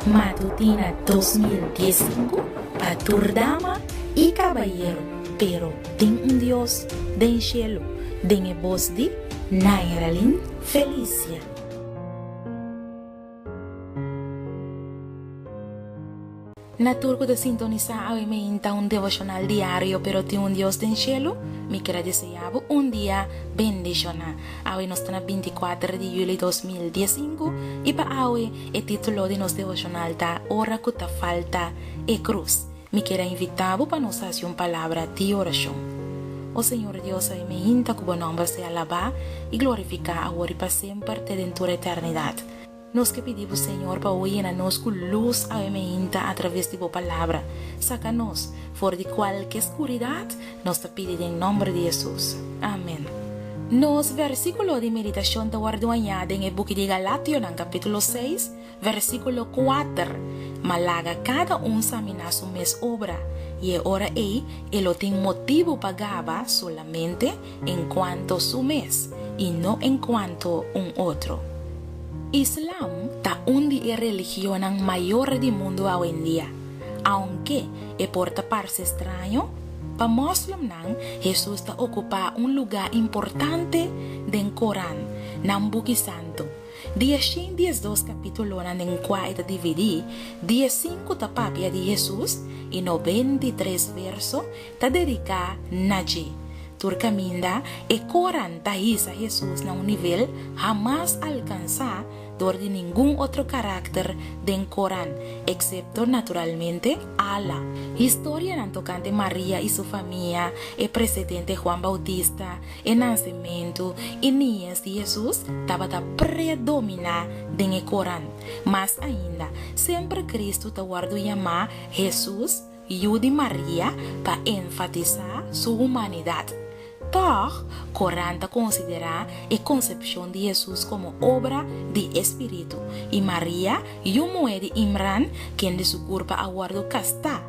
Matutina 2015 pa tur dama y cabayero, pero tin un Dios den cielo, den e bos di Nairalyn Felicia. Na tur ku ta sintonisá awe meinta un devoshonal diario pero tin un Dios den shelu, mi kier a deseá bo un dia bendishoná. Awe nos ta na 24 di yuli 2015 i pa awe e título di nos devoshonal ta Ora ku ta falta e krus. Mi kier a invitá bo pa nos hasi un palabra di orashon. O Señor Dios awe meinta ku bo nòmber sea alabá i glorifiká awor i pa semper te den tur eternidat. Nos ke pidi bo, Señor, pa bo yena nos ku lus awe meinta atraves di bo Palabra. Saka nos for di kualke skuridat, nos ta pidi den nòmber di Hesus. Amen. Nos vèrsikulo di meditashon ta wòrdu hañá den e buki di Galationan kapítulo seis, vèrsikulo kuater, Ma laga kada un saminá su mes obra, i e ora ei e lo tin motibu pa gaba solamente enkuanto su mes i no enkuanto un otro. Islam ta un di e religionnan mayor di mundu awendia. Aunke e por ta parse straño, pa mòslemnan Hesus ta okupá un lugá importante den Koran, nan buki santu. Di e shen diesdos kapítulonan den kua e ta dividí, diesinku ta papia di Hesus i 93 verso ta dediká na dje. Tur kaminda, e Koran ta hisa Hesus na un nivel hamas alkansá dor di ningun otro karakter den Koran, eksepto naturalmente Allah. Historianan tokante Maria i su famia, e presedente Juan Bautista, e nansementu i niñes di Hesus tabata predominá den e Koran. Mas ainda, semper Kristu ta wòrdu yamá Hesus, Yu di Maria pa enfatisá su humanidat. Tòg, Koran ta konsiderá e konsepshon di Hesus komo obra di e spiritu, i Maria, yu muhé di Imran, kende su kurpa a wòrdu kastá.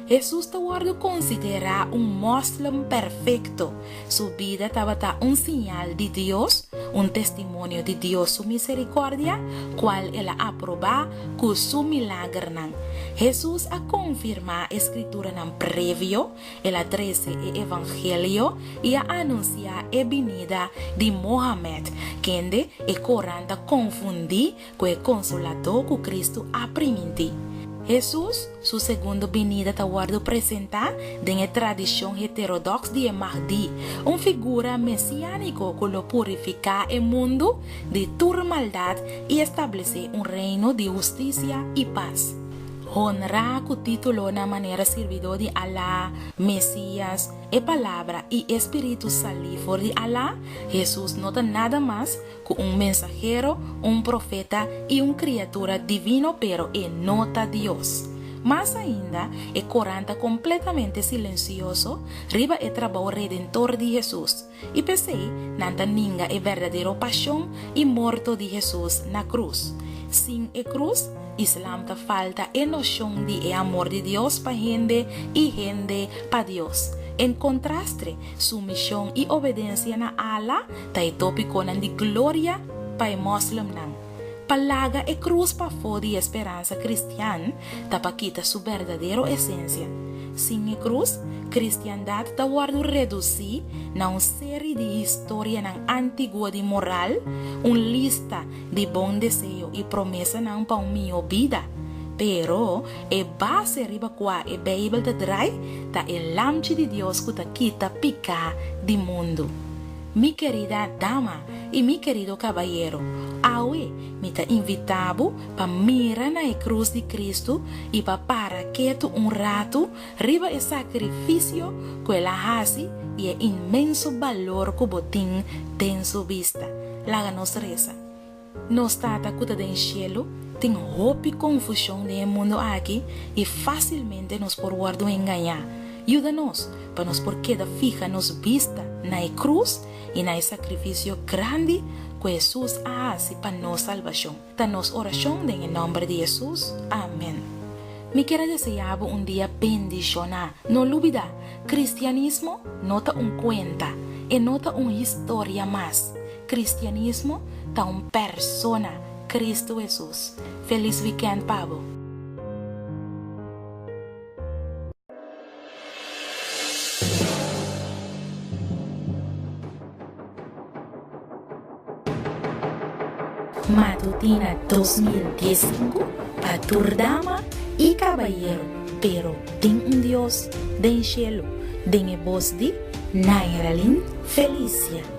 Hesus ta wòrdu konsiderá un mòslem perfekto. Su bida tabata un siñal di Dios, un testimonio di Dios su miserikòrdia, kual el a aprobá ku su milagernan. Hesus a konfirmá e skrituranan previo, el a trese e evangelio i a anunsiá e binida di Mohamed, kende e Koran ta konfundí ku e Konsoladó ku Kristu a primintí. Hesus su segundo binida ta wòrdu presentá den e tradishon heterodòks di e Mahdi, un figura mesiániko ku lo purifiká e mundu di tur maldat i establesé un reino di hustisia i pas. Honrá ku títulonan manera Sirbidó di Alá, Mesías, e Palabra i e Spiritu salí for di Alá, Hesus no ta nada mas ku un mensahero, un profeta i un kriatura divino pero e no ta Dios. Mas ainda, e Koran ta kompletamente silensioso riba e trabou redentor di Hesus, i p'esei nan ta ninga e berdadero pashon i morto di Hesus na krus. Sin e krus, Islam ta falta e noshon di e amor di Dios pa hende i hende pa Dios. En kontrastre, sumishon i obedensia na Allah ta e tópikonan di gloria pa e mòslemnan. Pa laga e krus pafó di e speransa kristian ta pa kita su berdadero esensia. Sin e krus, kristiandat ta wòrdu redusí na un seri di historianan antiguo di moral, un lista di bon deseo i promesanan pa un mihó bida. Pero, e base riba kua e Beibel ta drai ta e Lamchi di Dios ku ta kita piká di mundu. Mi kerida dama i mi kerido kabayero, awe mi ta invitá bo pa mira na e krus di Kristu i pa para ketu un ratu riba e sakrifisio ku el a hasi i e inmenso balor ku bo tin den su bista. Laga nos resa. Nos Tata ku ta den shelu, tin hopi konfushon den e mundu aki i fásilmente nos por wòrdu engañá. Yuda nos pa nos por keda fiha nos bista na e krus i na e sakrifisio grandi ku Hesus a hasi pa nos salbashon. Ta nos orashon den e nòmber di Hesus. Amèn. Mi kier a deseá bo un dia bendishoná. No lubidá, kristianismo no ta un kuenta, e no ta un historia mas. Kristianismo ta un persona. Kristu Hesus. Felis wikènt pa bo! Matutina 2015 pa tur dama y cabayero, pero tin un Dios den cielo, den e bos di Nairalyn Felicia.